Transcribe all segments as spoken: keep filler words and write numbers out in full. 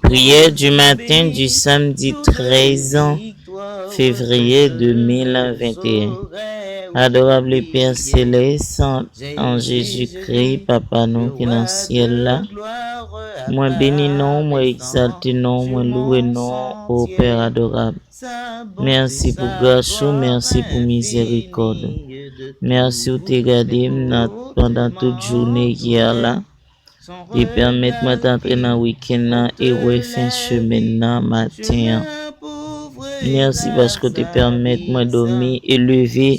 Prière du matin du samedi treize février deux mille vingt et un. Adorable Père Céleste, an Jezikri, Papa nou ki nan syèl la, mwen beni non, mwen egzalte non, mwen louwe non, o Pè adorab. Mèsi pou gras ou, mèsi pou mizèrikòd ou. Mèsi ou te gade m nan, pandan tout jounen yè la. Te pèmèt mwen t antre nan wikenn nan e wè fen semèn nan maten an. Mèsi paske w te pèmèt mwen dòmi e leve,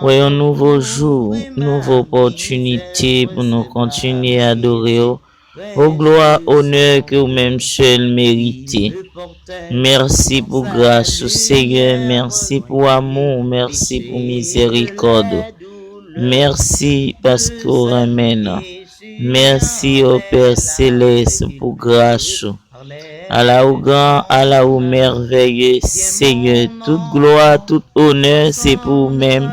wè yon nouvo jou, nouvo opòtinite pou nou kontinye adore w. O glwa, onè ke ou menm sèl merite. Mèsi pou gras ou, Senyè. Mèsi pou amou ou. Mèsi pou mizèrikòd ou. Mèsi paske w renmen nou. Mèsi, o Pè Selès, pou gras ou. Ala ou gran, ala ou mèvèye, Senyè. Tout glwa, tout onè, se pou ou menm,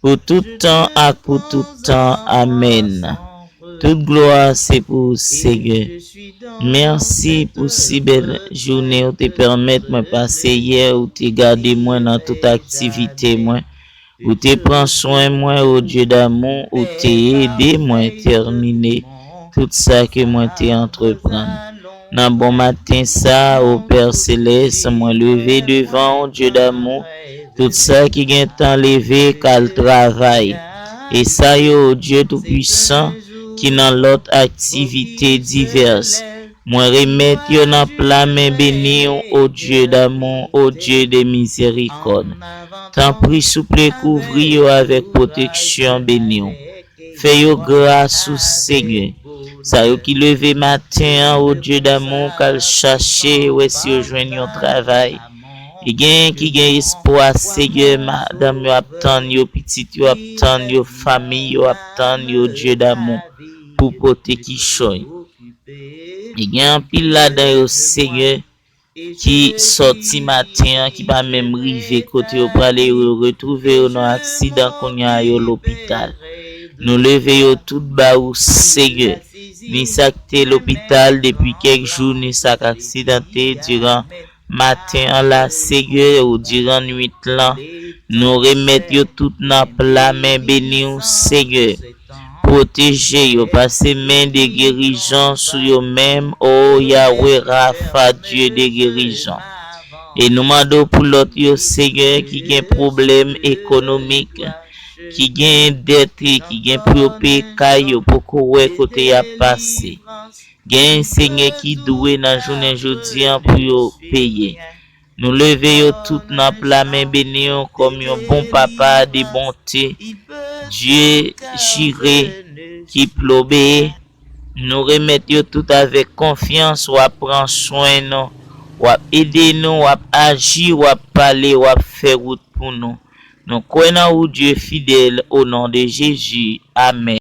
pou tout tan ak pou tout tan. Amèn. Tout glwa se pou ou, Senyè. Mèsi pou si bèl jounen ou te pèmèt mwen pase yè, ou te gade mwen nan tout aktivite mwen. Ou te pran swen mwen, o Dye damou, ou te ede mwen tèmine tout sa ke mwen te antreprann. Nan bon maten sa, o Pè Selès, mwen leve devan ou, Dye damou, tout sa ki gen tan leve k al travay. E sa yo, o Dye Toupwisan, ki nan lòt aktivite divès. Mwen remèt yo nan pla men beni w, o Dye damou, o Dye de mizèrikòd. Tanpri, souple, kouvri yo avèk pwoteksyon beni w. Fè yo gras ou, Senyè. Sa yo ki leve maten an, o Dye damou, k al chache, wè si yo jwenn yon travay. E gen ki gen espwa, Senyè, madanm yo ap tann yo, pitit yo ap tann yo, fanmi yo ap tann yo, Dye damou, pou pote kichòy. E gen anpil ladan yo, Senyè, ki sòti maten an, ki pa menm rive kote yo prale, yo retwouve yo nan aksidan, kounye a yo lopital. Nou leve yo tout ba ou, Senyè. Ni sa k te lopital depi kèk jou, ni sa k aksidante diran maten an la, Senyè, ou diran nwit lan. Nou remèt yo tout nan pla men beni w, Senyè. Pwoteje yo, pase men de gerizon sou yo menm, o Yahweh Rapha, Dye de gerizon. E nou mande w pou lòt yo, Senyè, ki gen pwoblèm ekonomik, ki gen dèt, ki gen pou yo peye kay, yo poko wè kote y ap pase. Gen, Senyè, ki dwe nan jounen jodi an pou yo peye. Nou leve yo tout nan pla men beni w kòm yon bon papa de bonte, Dye jire, ki plobe. Nou remèt yo tout avèk konfyans, w ap pran swen nou, w ap ede nou, w ap aji, w ap pale, w ap fè wout pou nou. Nou kwè nan ou, Dye fidèl, o non de Jezi. Amèn.